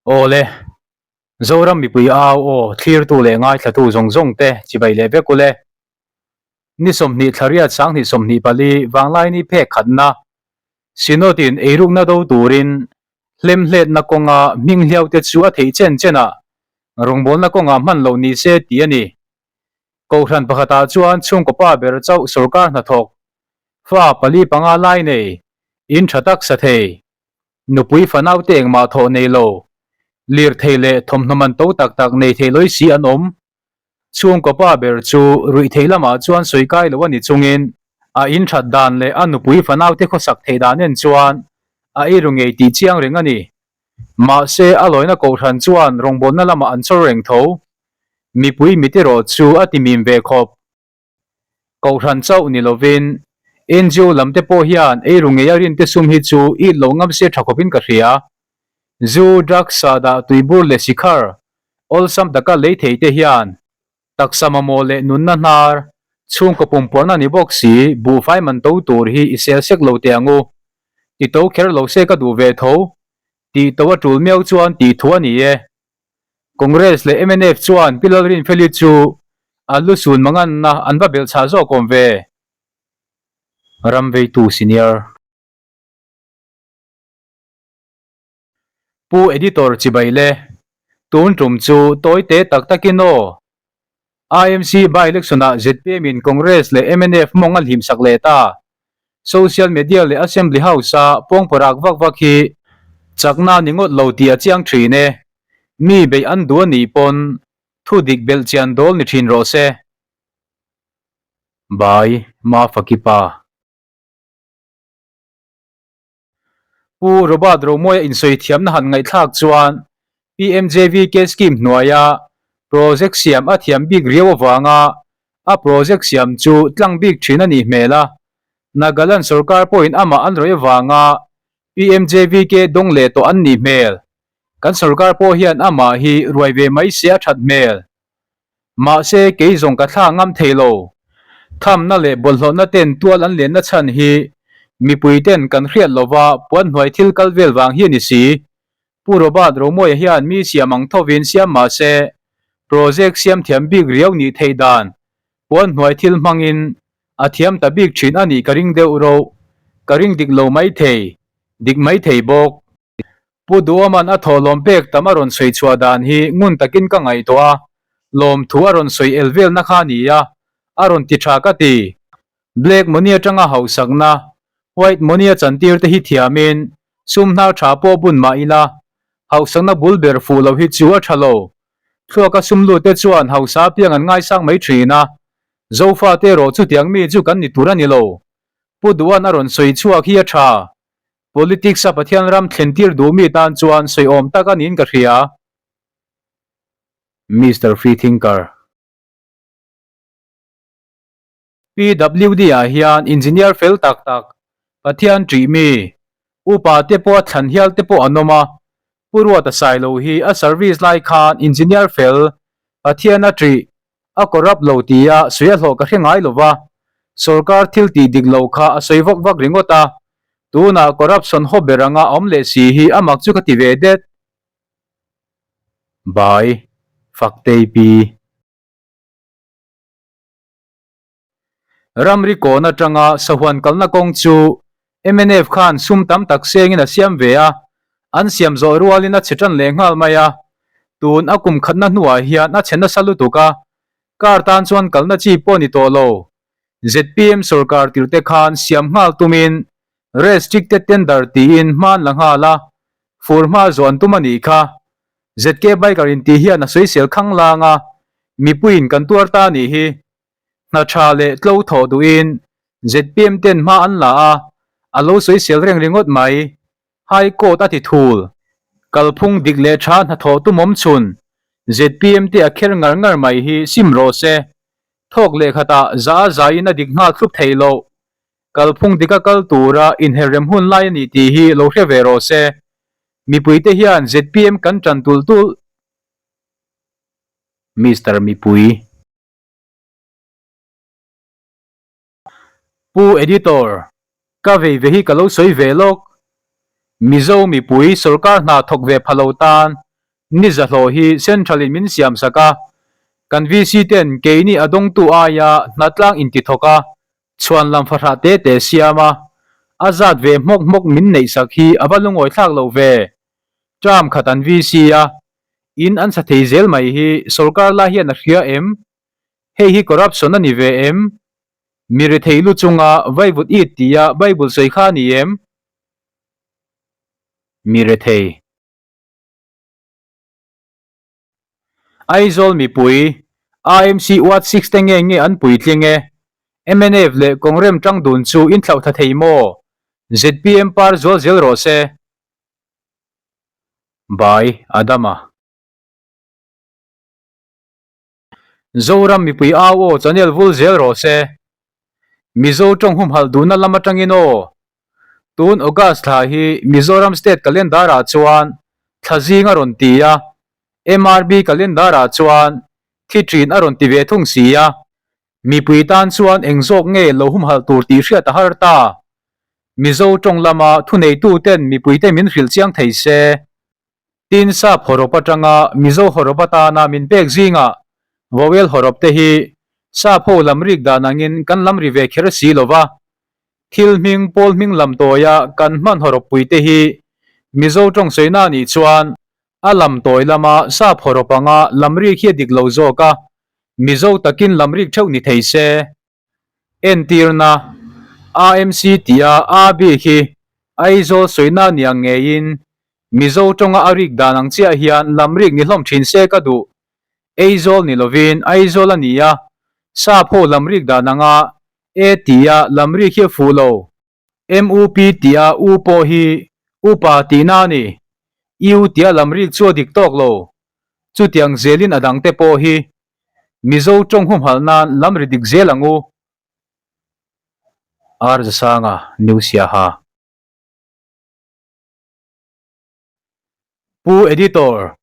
Awle, Zoram mipui au aw thlirtu leh ngaithlatu zawng zawng te chibai leh vek ule. Ni 20 thla riat 2024 Vanglaini phek khatna Synod-in eirukna do turin hlemhletna kawnga hming hliau te chu a theih chen chenah rawngbawlna kawngah hman loh ni se tih a ni. Kohhran pakhatah chuan chhungkaw pa ber chauh sorkar hnathawk fa pali panga lai nei in tha tak sa thei. Nupui fanau te engmah thawh nei lo, lirthei leh thawmhnaw man to tak tak nei thei lawi si an awm. Chhungkaw pa ber chu ruihthei lamah chuan sawi kai lo a ni chungin a in that dan leh a nupui fanau te khawsak theih dan en chuan a eiru ngei tih chiang reng a ni. Mahse a lawina kohhran chuan rawngbawlna lamah an chawr reng tho. Mipui mit erawh chu a ti mim ve khawp. Kohhran chauh ni lovin NGO lam te pawh hian eiru ngei a rinte sum hi chu it lo ngam se tha khawpin ka hria. Zu, drugs, sahdah, tuibur leh sikhar awlsam taka lei thei te hian taksa mamawh leh nunna hnar, chhungkaw pumpuarna ni bawk si buhfai man to tur hi i sel sek lo teh ang u. Ti to kher lo se ka duh ve tho. Tih to a tul miau chuan tih thu a ni e. Congress leh mnf chuan Pi Lalrinfeli chu a lu sun manganna an va belh chhah zawk awm ve. Ramveitu Senior. Pu Editor Chibai le, tun tum chu tawi te tak takin aw. IMC by-election ah zpm in Congress leh mnf mawng a hlim sak leh ta. Social media leh Assembly House a pawngparak vak vak hi chakna ni ngawt lo tih a chiang thin e. Mi beih an duh a nih pawn thu dik belh chian dawl ni thin rawh se. By Mafakipa. Pu Robert Romawia insawi thiamna han ngaihthlak chuan PMJVK scheme hnuaia project siam a thiam bik riau avanga a project siam chu tlang bik thin a nih hmel a. Nagaland sorkar pawhin amah an rawih avanga PMJVK dawng leh tawh an nih hmel. Kan sorkar pawh hian amah hi ruai ve mai se a that hmel. Mahse, kei zawng ka thla ngam thei lo. Thamna leh bawlhhlawhna ten tual an lenna chhan hi mipui ten kan hriat lova puan hnuai thil kal vel vang hi a ni si. Pu Robert Romawia hian mi siam ang thovin siam mahse, project siam thiam bik riau nih theih dan puan hnuai thil hmangin a thiam ta bik thin a nih ka ring deuh roh. Ka ring dik lo mai thei, dik mai thei bawk. Pu Duaman a thawhlawm pek tam a rawn sawi chhuah dan hi ngun takin ka ngaihtuah a, lawmthu a rawn sawi el velna kha a ni a, a rawn ti tha ka ti. Black money atanga hausakna, white money a chantir te hi thiamin sum hnar tha pawh bun mah ila, hausakna bul ber fuh lo hi chu a tha lo. Thluaka sum lut te chuan hausa apiang an ngaisang mai thin a, Zofate erawh chutiang mi chu kan ni tur a ni lo. Pu Duan a rawn sawi chhuak hi a tha. Politics a Pathian ram thlentir duh mi tan chuan sawiawm tak a niin ka hria. Mister Freethinker. PWD ah hian engineer fel tak tak, Pathian ṭih mi, upa te pawh a thlan hial te pawh an awm a, Pu Ruata Sailo hi a service lai khan engineer fel, Pathian a ṭih, a corrupt lo tia sawi a hlawh ka hre ngai lo va, sorkar thil tih dik lo kha a sawi vak vak ringawt a, tunah corruption haw ber anga a awm leh si hi a mak chu ka ti ve det. By Faktei Pi. Ramri kawn atanga sahuan kalna kawng chu mnf khan sum tam tak sengin a siam ve a, an siam zawh rualin a chhe tan leh nghal mai a. Tun a kum khatna hnuah hian a chhe nasa lutuk a, car tan chuan kalna chi pawh ni tawh lo. Zpm sorkar tirhte khan siam nghal tumin restricted tender tiin hma an la nghal a, fur hma zawh an tum a nih kha. ZK Biker intih hian a sawisel khanglang a, mipuiin kan tuar ta a nih hi. Hna tha leh tlo thawh duhin zpm ten hma an la a, a lo sawisel reng ringawt mai. High Court a ti thul. Kalphung dik leh tha hnathawh tumawm chhun zpm te a kher ngar ngar mai hi sim rawh se. Thawk leh khatah za a zaiin a dik nghal thlup theih loh. Kalphung dika kal tura inherrem hun lai a ni tih hi lo hre ve rawh se. Mipuite hian zpm kan tan tulh tulh. Mister Mipui. Pu Editor, ka vei ve hi ka lo sawi ve lawk. Mizo mipui sorkar hna thawk ve pha lo tan. Ni zahlawh hi Central in min siam sak a, kan VC ten keini a dawngtu aia hnatlang inti thawk a, chhuan lam fahrah te te siam a, a zat ve hmawk hmawk min neih sak hi a va lungawi thlak lo ve. Term khat an VC a, in an sa thei zel mai hi sorkar lai hian a hria em? Hei hi corruption a ni ve em? Mi rethei lu chunga vaivut it tia Bible sawi kha a ni em? Mi rethei. Aizawl mipui, AMC Ward 6 te nge nge an puitling e? Mnf leh Congrem tang dun chu in thlauh tha thei maw? Zpm par zual zel rawh se. By, Adama. Zoram mipui au aw channel vul zel rawh se. Mizo tawng humhalh duhna lam atangin aw. Tun August thla hi Mizoram State Calendar ah chuan thla zing a rawn ti a, MRB Calendar ah chuan thi thin a rawn ti ve thung si a. Mipui tan chuan eng zawk nge lo humhalh tur tih hriat a har ta. Mizo tawng lama thuneitu ten mipuite min hrilh chiang thei se. Tin sap hawrawp atanga Mizo hawrawp atana min pek zingah vowel hawrawp te hi sap ho lam rik dan angin kan lam ri ve kher si lo va. Thil hming pawl hming lam tawia kan hman hawrawp pui te hi Mizo tawng sawina nih chuan a lam tawi lama sap hawrawp anga lam rik hi a dik lo zawk a, Mizo takin lam rik theuh ni thei se. Entirna, AMC tia A bik hi Aizawl sawina niang ngeiin Mizo tawnga a rik dan ang chiah hian lam rik ni hlawm thin se ka duh. Aizawl ni lovin Aizawl a ni a, sap ho lam rik dan anga E tia lam rik hi a fuh lo. MUP tia U pawh hi Upa tihna a ni. U tia lam rik chu a dik tawk lo. Chutiang zelin a dangte pawh hi Mizo tawng humhalh nan lam ri dik zel ang u. R Zasanga, New Siaha. Pu Editor,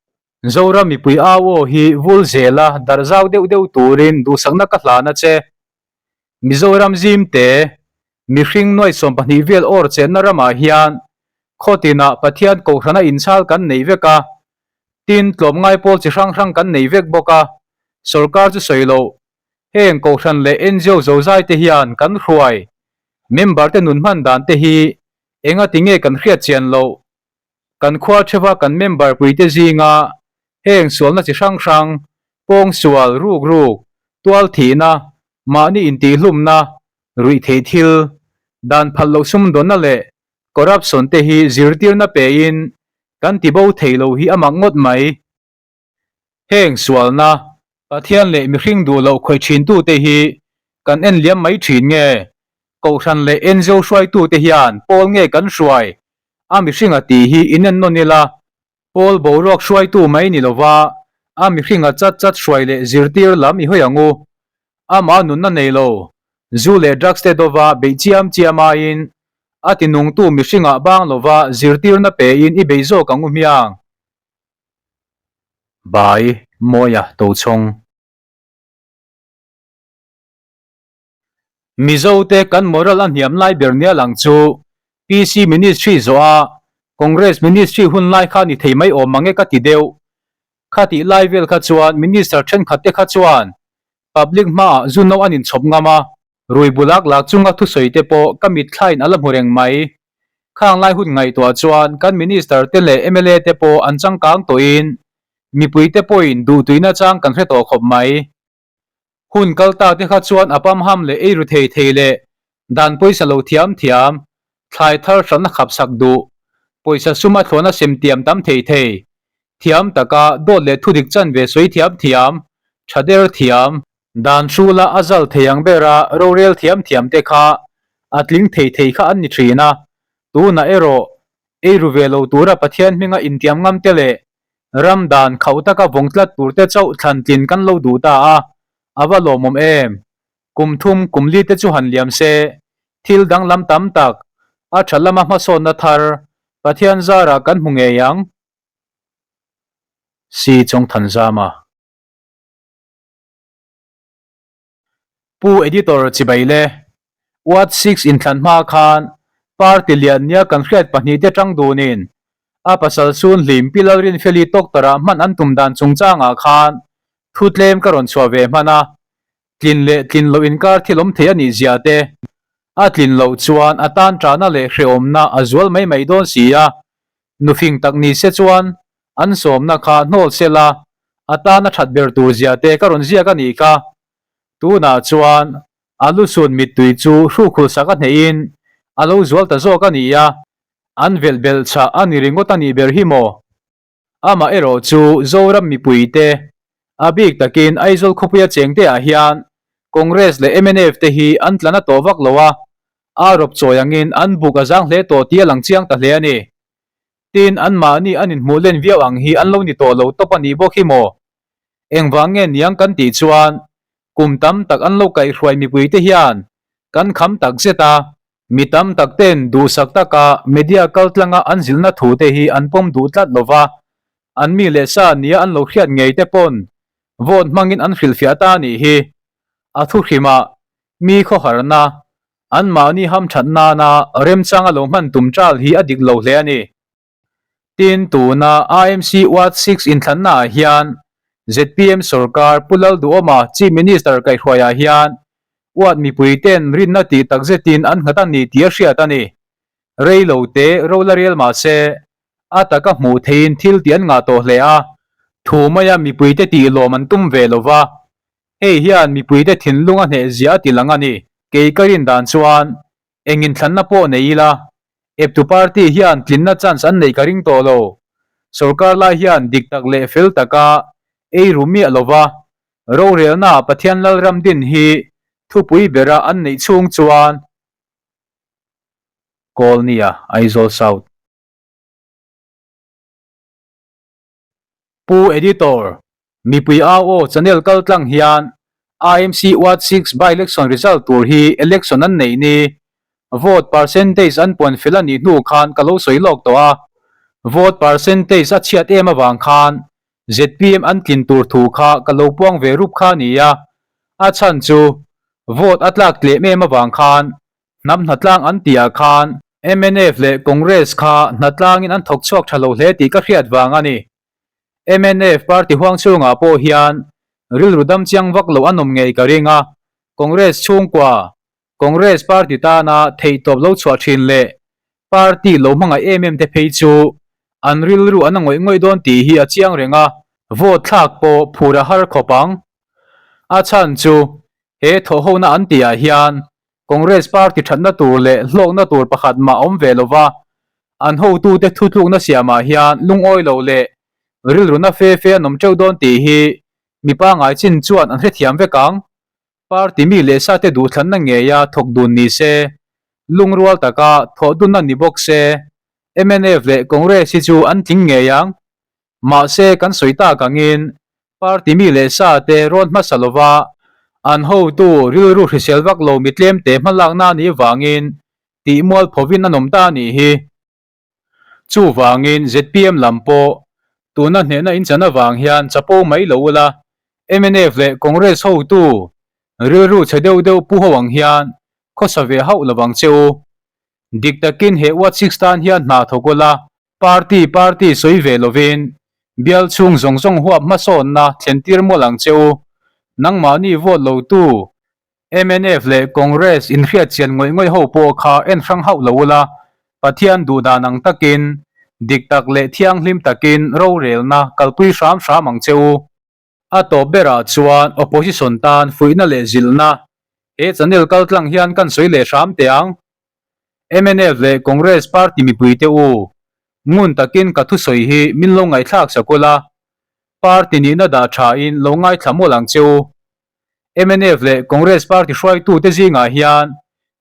Zoram mipui au aw hi vul zela darh zau deuh deuh turin duhsakna ka hlan a che. Mizoram zim te, mihring nuai 12 vel awr chenna ramah hian khaw tinah Pathian Kohhrana inchhal kan nei vek a, tin tlawmngai pawl chi hrang hrang kan nei vek bawk a, sorkar chu sawi loh. Heng Kohhran leh NGO zozai te hian kan hruai member te nun hman dan te hi Enga ti nge kan hriat chian loh? Kan khua theuha kan member puite zinga heng sualna chi hrang hrang, pawng sual, ruk ruk, tual thihna, mahni intihhlumna, ruih theih thil, dan phal loh sumdawnna leh corruption te hi zirtirna pein kan ti bo thei lo hi a mak ngawt mai. Heng sualna, Pathian leh mihring duh loh khawih thintute hi kan en liam mai thin nge? Kohhran leh NGO hruaitute hian pawl nge kan hruai? A mihringa tih hi inen nawn ila, pawl boruak hruaitu mai ni lova a mihringa chat chat hruai leh zirtir lam i hawi ang u. Amah nunna nei lo, zu leh drugs te dova beih chiam chiam aiin a tinungtu mihringah bang lova zirtirna pein i bei zawk ang u hmiang. Bai Mawia Tochhawng. Mizote kan moral a hniam lai ber nia lang chu PC Ministry zawh a Congress Ministry hun lai kha ni thei mai awm mange ka ti deuh. Khatih lai vel kha chuan Minister thenkhat te kha chuan Public hmaah zu no an inchhawp ngam a, Rui bulak lak chunga thusawi te pawh ka mitthlain a la hmu reng mai. Khang lai hun ngaihtuah chuan kan Minister te leh mla te pawh an changkang tawhin mipui te pawhin duhtuina chang kan hre tawh khawp mai. Hun kal ta te kha chuan a pamham leh ei ru thei thei leh dan pawisa lo thiam thiam, thlai thar hranna khap sak duh, pawisa sum a thlawna sem tiam tam thei thei, thiam taka dawt leh thudik chanve sawi thiam thiam, tha der thiam, Dan hrula a zal thei ang bera rorel thiam thiam te kha a tling thei thei kha an ni thin a, tunah erawh ei ru ve lo tura Pathian hminga intiam ngam te leh ram dan khauh taka vawng tlat tur te chauh thlan tlin kan lo duh ta a, a va lawmawm em? Kum thum kum li te chu han liam se, thil danglam tam tak, a tha lama hmasawnna thar Pathian zarah kan hmu ngei ang. Si Chawngthanzama. Pu Editor Chibai le Ward 6 inthlan hma khan party lian nia kan hriat pahnihte tang dunin. A pasal sun hlim Pi Lalrinfeli tawktarah hman an tum dan chungchangah khan thu tlem ka rawn chhuah ve hman a, tlin leh tlin loh inkar thil awm thei a nih zia te, a tlin loh chuan a tan ṭahna leh hrehawmna a zual mai mai dawn si a, nufing tak ni se chuan an sawmna kha hnawl se la, a tan a ṭhat ber tur zia te ka rawn ziak a nih kha. Tunah chuan a lusun mittui chu hrukhul sak a hnehin a lo zual ta zawk a ni a, an velh belh chah a ni ringawt a nih ber hi maw? Amah erawh chu Zoram mipuite, a bik takin Aizawl khawpuia chengte ah hian Congress leh mnf te hi an tla na tawh vak lo a, a rawp chawi angin an buk a zang hle tawh tih a lang chiang ta hle a ni. Tin, anmahni an inhmuh len viau ang hi an lo ni tawh lo tawp a nih bawk hi maw? Engvang nge niang kan tih chuan kum tam tak an lo kaihhruai mipuite hian kan kham tak zet a, Mi tam tak ten duhsak taka media kaltlanga an zilhna thu te hi an pawm duh tlat lo va, an mi leh sa nia an lo hriat ngei te pawn vote hmangin an hrilhfiah ta a nih hi. A thu hrimah mi khawharna, anmahni hamthat nana remchanga lo hman tum ṭal hi a dik lo hle a ni. Tin, tuna IMC Ward Six inthlannaah hian zpm sorkar Pu Lalduhawma Chief Minister kaihhruaiah hian Ward mipuiten rinna tih takzetin an nghat a ni tih a hriat a ni. Rei lo te ro la rial mah se, a taka hmuh theihin thil tih an ngah tawh hle a, thu maia mipuite tih lawm an tum ve lo va, hei hian mipuite thinlung a hneh zia a ti lang a ni. Kei ka rin dan chuan Eng inthlanna pawh nei ila, eptu party hian tlinna chance an neih ka ring tawh lo. Sorkar lai hian dik tak leh fel taka ei ru miah lova rorelna Pathian Lalram din hi thupui bera an neih chhung chuan Kawlnia, Aizawl South. Pu Editor, Mipui au aw channel kal tlang hian IMC Ward 6 by-election result tur hi election an neih ni vote percentage an puan fel a nih hnu khan ka lo sawi lawk tawh a, vote percentage a chhiat em avang khan zpm an tlin tur thu kha ka lo puang ve rup kha a ni a, a chhan chu vote a tlak tlem em avang khan Hnam hnatlang an tihah khan mnf leh Congress kha hnatlangin an thawk chhuak tha lo hle tih ka hriat vang a ni. Mnf party huang chhungah pawh hian rilru dam chiang vak loh an awm ngei ka ring a, Congress chhungkua, Congress party tana theihtawp lo chhuah thin leh party lo hmangaih em em te phei chu an rilru an a ngawih ngawih dawn tih hi a chiang reng a, vote thlak pawh phur a har khawp ang. A chhan chu he thawhhona an tihah hian Congress party thatna tur leh hlawkna tur pakhat mah awm ve lova, an hotute thutlukna siamah hian lungawi lo leh rilruna fe fe an awm teuh dawn tih hi mi pangngai chin chuan an hrethiam vek ang. Party mi leh sate duhthlanna ngeia thawk dun ni se, lungrual taka thawh dunna ni bawk se, mnf leh Congress hi chu an tling ngei ang. Mahse, kan sawi tak angin party mi leh sa te rawn hmasa lova an hotu rilru hrisel vak lo mi tlem te hmalakna a nih vangin tih mual phovin an awm ta a nih hi. Chuvangin zpm lam pawh tuna hnehna inchan avang hian chapo mai lo ula, mnf leh Congress hotu rilru chhe deuh deuh pu ho ang hian khawsa ve hauh lovang che u. Dik takin he Ward Six tan hian hna thawk ula, Party party sawi ve lovin bial chhung zawng zawng huap hmasawnna thlentir mawlh ang che u. Nangmahni vote lotu mnf leh Congress inhriat chian ngawih ngawih ho pawh kha en hrang hauh lo ula, Pathian duhdan ang takin, dik tak leh thianghlim takin rorelna kalpui hram hram ang che u. A tawp berah chuan opposition tan fuihna leh zilhna he channel kaltlang hian kan sawi leh hram teh ang. Mnf leh Congress party mipuite u, ngun takin ka thusawi hi min lo ngaihthlak sak ula, party nihna dah thain lo ngaithla mawlh ang che u. Mnf leh Congress party hruaitute zingah hian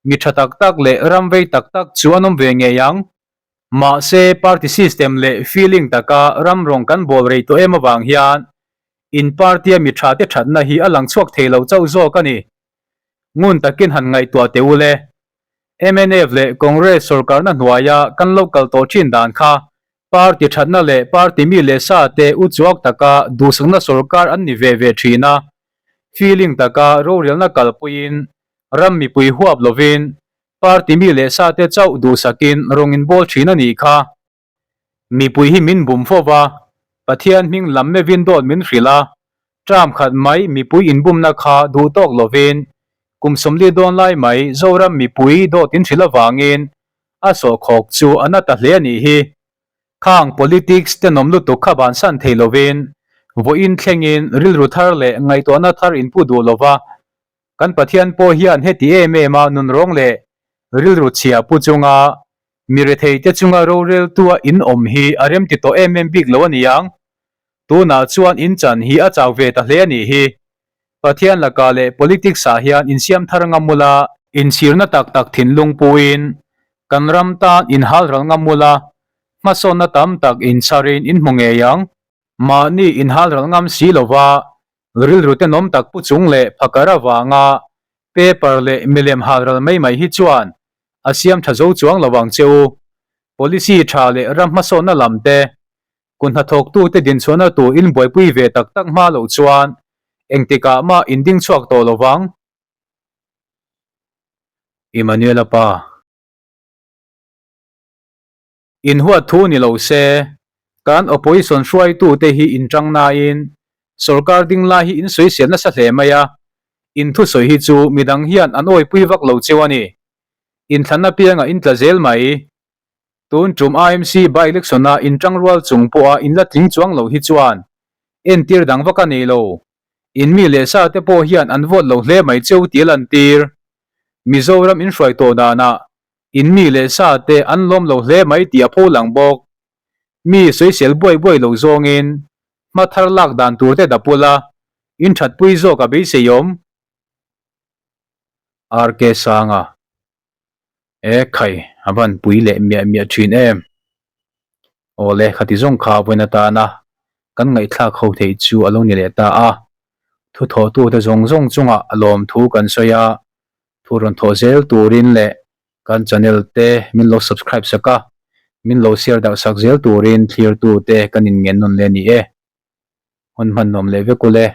mi tha tak tak leh ram vei tak tak chu an awm ve ngei ang. Mahse party system leh feeling taka ram rawng kan bawl rei tawh em avang hian in party-a mi thate thatna hi a lang chhuak thei lo chauh zawk a ni. Ngun takin han ngaihtuah teh u le. Mnf leh Congress sorkarna hnuaia kan lo kal tawh thin dan kha party thatna leh party mi leh sa te uchuak taka duhsakna sorkar an ni ve ve thin a. Feeling taka rorelna kalpuiin ram mipui huap lovin party mi leh sa te chauh duhsakin rawng in bawl thin a nih kha. Mipui hi min bum fo va, Pathian hming lam meuhin dawt min hrilh a, term khat mai mipui inbumna kha duh tawk lovin kum 40 dawn lai mai Zoram mipui dawt in hrilh avangin a sawhkhawk chu a na ta hle a nih hi. Khang politics tenawm lutuk kha bansan thei lovin vawiin thlengin rilru thar leh ngaihtuahna thar inpu duh lova kan Pathian pawh hian heti em em a nunrawng leh rilru chhia pu chunga Mi retheite chunga roreltua in awm hi a remti tawh em em bik lo a ni ang. Tunah chuan in chan hi a chau ve ta hle a nih hi. Pathian lakah leh politics ah hian insiam thar ngam ula, inchhirna tak tak thinlung puin kan ram tan inhal ral ngam ula, hmasawnna tam tak inchharin in hmu ngei ang. Mahni inhal ral ngam si lova rilru tenawm tak pu chung leh phakar avanga paper leh milem hal ral mai mai hi chuan a siam tha zo chuang lo ang che u. Policy tha leh ram hmasawnna lam te, kun hnathawktute dinchhuahna tur in buaipui ve tak tak hma loh chuan engtikah mah in ding chhuak tawh lo vang. Emmanuel-a pa. In huat thu ni lo se, kan opposition hruaitute hi in tang nain sorkar ding lai hi in sawisel nasa hle mai a, in thusawi hi chu midang hian an awipui vak lo cheu a ni. Inthlanna piangah in tla zel mai. Tun tum IMC by-election-a in tang rual chung pawha in la tling chuang lo hi chuan entir dang vak a nei lo. In mi leh sa te pawh hian an vote lo hle mai cheu tih a lantir. Mizoram in hruai tawh danah In mi leh sa te an lawm lo hle mai tih a pho lang bawk. Mi sawisel buai buai lo zawngin hma thar lak dan tur te dapul a, in thatpui zawk a beisei awm. RK Sanga, E khai, a van pui leh miah miah thin em. Awle, khati zawng kha vawiin atana kan ngaihthlak ho theih chu a lo ni leh ta a. Thuthawhtute zawng zawng chungah lawmthu kan sawi a, Thu rawn thawh zel turin leh kan channel te min lo subscribe sak a, min lo share darh sak zel turin thlirtu te kan inngen nawn leh a ni e. Hun hman nuam leh vek ule.